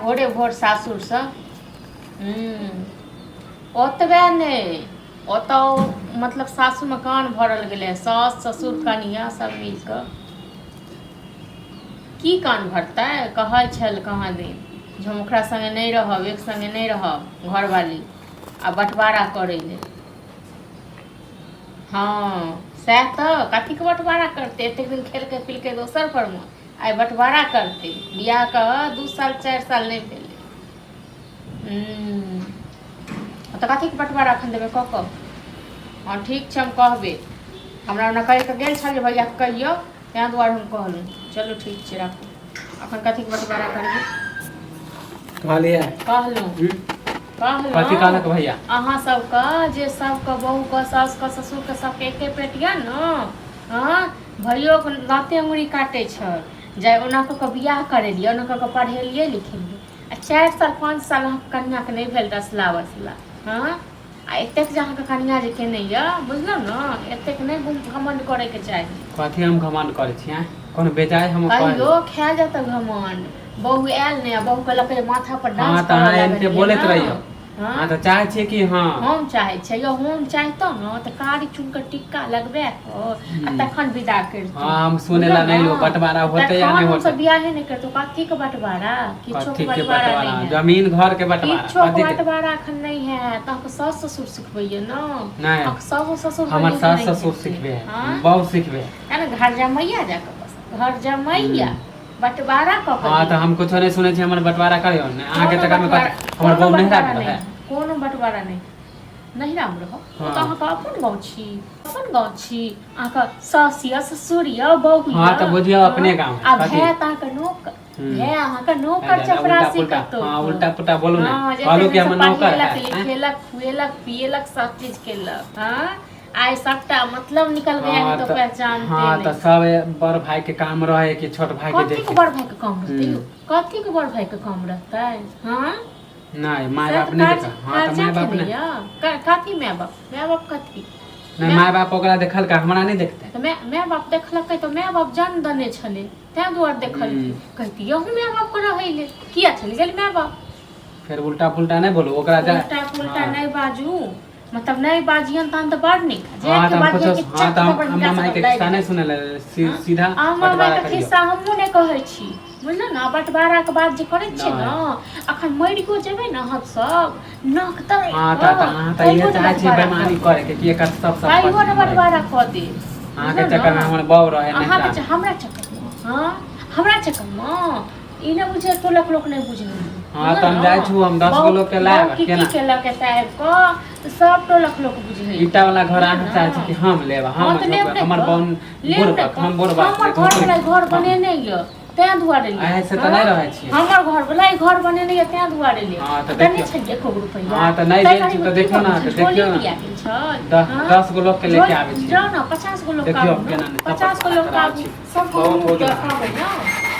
भोरे भोर सासुरसँ। हूँ, ओतबे नहि, ओतऽ मतलब सासुरमे कान भरल गेलै, सास ससुर कनियाँ सब मिल कऽ। की कान भरतै? कहै छल कहाँ दिन जे हम ओकरा सङ्गे नहि रहब, एक सङ्गे नहि रहब घरवाली, आ बँटवारा करै लए। हँ, सएह तऽ। कथीके बँटवारा करतै? एतेक दिन खेलकै पिलकै दोसर परमे, आइ बँटवारा करतै? बियाहके 2 साल 4 साल नहि भेलै। तऽ कथीके बँटवारा एखन देबै कऽ कऽ? हँ, ठीक छै, हम कहबै। हमरा ओना कहि कऽ गेल छल जे भैयाके कहियौ, ताहि दुआरे हम कहलहुँ। चलू, ठीक छै, राखू। एखन कथीके बँटवारा करबै? कहलियै। कहलहुँ। कथी? कहलक भैया? अहाँ सबके जे सबके बहूके, सासके, ससुरके, सबके एके पेट यऽ ने। हँ, भैयोके दाँते अङ्गुरी काटै छल जे ओना कऽ कऽ बियाह करेलियै, ओना कऽ कऽ पढ़ेलियै लिखेलियै, आ 4 साल 5 साल अहाँके कनिआँके नहि भेल रसला बसला। हँ, आ एतेक जे अहाँके कनिआँ जे केने यऽ, बुझलहुँ ने, एतेक नहि घमण्ड करैके चाही। कथी हम घमण्ड करै छी? आँय, कोनो बेजाय हम कहियो खायल जाता घमण्ड? बहु आयल नहि आ बहु कहलक जे माथा पर डांस तऽ करऽ अहाँ एनाहिते लागलियै बोलैत ने। रहियौ। हँ। अहाँ तऽ चाहै छियै कि हँ। हम चाहै छियै यौ, हम चाहितहुँ ने तऽ कारी चून के टिक्का लगबा कऽ आ तखन विदा करितहुँ। हँ, हम सुनै ला नहि लो, बंटवारा होतै या नहि तखन हमसब होतै। बियाहे नहि करितहुँ। कथी के बंटवारा? किछो के कथी के बंटवारा बंटवारा? नहि है। जमीन घर के बंटवारा? किछो के कथी के? बंटवारा एखन नहि है। तऽ अहाँके सास ससुर सिखबैया ने? नहि। अहाँके सास ससुर हमर नीक सास नहि ससुर हेतै। सिखबे है। हँ। बहु सिखबे है। है ने, घर जमैया जाकऽ बस, घर जमैया बंटवारा कऽ कऽ हँ, तऽ दियौ। हम कुछो नहि सुनै छी। हमर बंटवारा करियौ ने अहाँके कोनो चक्कर मे। बंटवारा कथी हमर कोनो बहु नहिरा बंटवारा मे नहि रहै? कोनो बंटवारा नहि। नहिरामे रहब? ओ तऽ हँ। अहाँके अपन गाँव छी, अपन गाँव छी। अहाँके सास यऽ, ससुर यऽ, बहु हँ, यऽ। तऽ बुझियौ अपने गाँव है। आ कथी? भाय तऽ अहाँके नौकर, भाय अहाँके नौकर उल्टा चपरासी पुल्टा कतौ। हँ, उल्टा पुल्टा बोलू ने। हँ, जे कहलू कि एते हमर दिनसँ नौकर पढ़ेलक है, आँय? लिखेलक, खुएलक पिएलक, सब चीज केलक। हँ, आइ सबटा मतलब निकल गया है। हँ। तो तऽ पहचानते हँ, तऽ नहीं। सब बड़ भाई के काम रहे कि छोट भाई के कथी के देखे। बड़ भाई के काम रहतै यौ? हम्म। कथी के बड़ भाई के काम रहतै? हँ। नहि, माय से बाप तऽ नहि कर्ज देखल। हँ, तऽ कर्जा माय बाप खेने नहि यऽ। कथी माय बाप? माय बाप कथी? नहि, माय बाप ओकरा देखलका, हमरा नहि देखतै? तऽ माय माय बाप देखलकै तऽ माय बाप जन्म देने छलै, ताहि दुआरे देखलकै। कहती यहू माय बाप के रहै ले किया चलि गेल माय बाप? फेर उल्टा पुल्टा नहि बोलू ओकरा जा। उल्टा पुल्टा हँ। नहि बाजू, मतलब नहि बाजियन तहन तऽ बड़ नीक। हँ, जाके तऽ हम बाजियन कुछो कि हँ, चट तऽ हम थप्पड़ अम्मा हिनका माई सबके के लागि खिस्सा नहि जायत। सुनै ले। सीधा अम्मा बंटवारा माइके करियौ। खिस्सा हमहूँ नहि कहै छी, बुझलहुँ ने? बँटवाराके बात जे करै छियै ने, अखन मरियो जेबै ने अहाँ सब, नाक तर। हँ, तऽ अहाँ तऽ इहे चाहै छियै बेमानी करे के कि एकर सब कहियो सम्पत्ति ने हमरे। बँटवारा कऽ देब। अहाँके बुझलहुँ चक्कर मे ने? हमर बहू रहे अहाँके नहिरा। हमरा चक्करमे? हँ, हमरा चक्करमे ई नहि बुझे, टोलक लोक नहि बुझे। हँ, तऽ हम जाइ छु, हम 10 गो लोक के लायब। की केना? की केलक एतऽ आबि कऽ, तऽ सब टोलक लोक बुझे। ईटा वाला घर अहाँ चाहै छी कि हम लेब? हम हँ, तऽ लेब ने। हमर कऽ। बहन लेब बुढ़ ने बक कऽ। हम बुढ़ बाप। हमर घर वाला घर बनेने यऽ, तें दुआरे लेब। आइ से तऽ नहि रहै छियै। हमर घर वाला ई घर बनेने यऽ, तें दुआरे लेब। हँ, तऽ देने देखियौ। छलियै एको गो रुपैआ? हँ, तऽ नहि ताहि देल छी घड़ीमे तऽ की देखियौ ने, भऽ गेल तऽ छल? झोली देखियौ ने। दिया गेल छल? हँ? 10 गो लोक के लेके आबै छी। जाउ ने, 50 गो लोक देखियौ आबू केना ने, ने 50 गो लोक कराबै आबू, छी। सबके बहुत मुँह हो गेल। देखाबै ने।